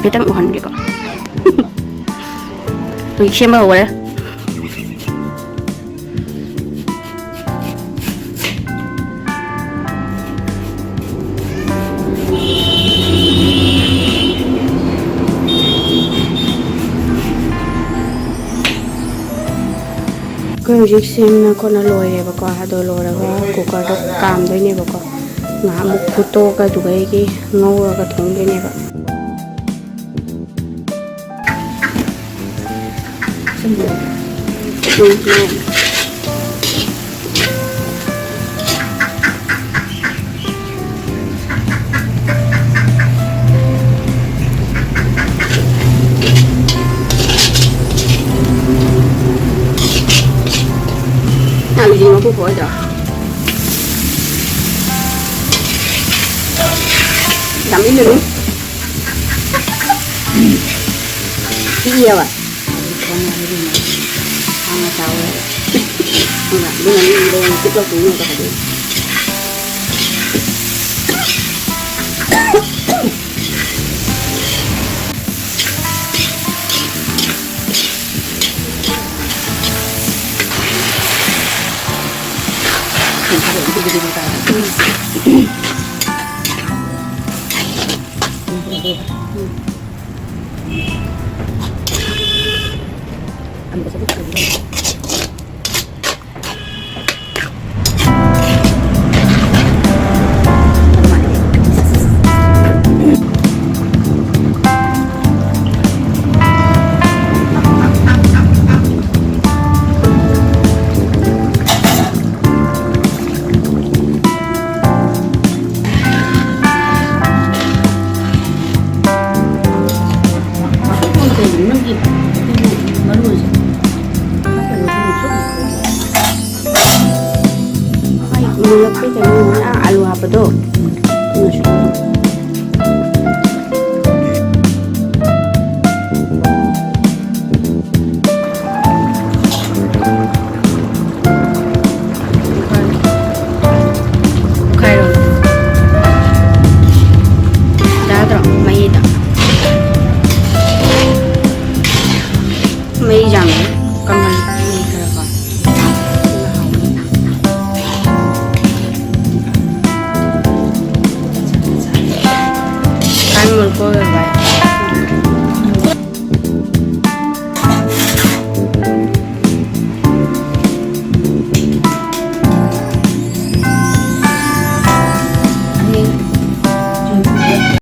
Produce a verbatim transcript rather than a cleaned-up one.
ꯈꯤꯇꯪ ꯎꯍꯟꯒꯦꯀꯣ꯫ ꯍꯧꯖꯤꯛ ꯁꯦꯝꯕ ꯍꯧꯔꯦ꯫ ꯑꯩꯈꯣꯏ ꯍꯧꯖꯤꯛ ꯁꯦꯝꯅ ꯈꯣꯠꯅ ꯂꯣꯏꯔꯦꯕꯀꯣ꯫ ꯑꯗꯣ ꯂꯣꯏꯔꯒ ꯀꯨꯀꯔꯗ ꯀꯥꯝꯗꯣꯏꯅꯦꯕꯀꯣ꯫ ꯉꯥꯏꯍꯥꯛꯃꯨꯛ ꯐꯨꯠꯇꯣꯛꯑꯒ ꯑꯗꯨꯒ ꯑꯩꯒꯤ ꯉꯧꯔꯒ ꯊꯣꯡꯗꯣꯏꯅꯦꯕ꯫ ꯎꯝ, ꯃꯥꯅꯦ꯫ ꯌꯥꯝ ꯏꯜꯂꯨꯅꯨ꯫ ꯄꯤꯛꯑꯦꯕ꯫ ꯉꯥ ꯆꯥꯎꯋꯦ꯫ ꯑꯗꯨꯅ ꯃꯤ ꯂꯣꯡ ꯄꯤꯛꯂꯛꯇꯣꯏꯅꯦ ꯍꯥꯏꯗꯤ꯫ ꯃꯨꯜꯂꯛꯄꯩ ꯇꯥꯏꯃꯤꯡ ꯑꯣꯏꯅ ꯑꯥ ꯑꯂꯨ ꯍꯥꯞꯄꯗꯣ, ꯑꯗꯨꯅꯁꯨ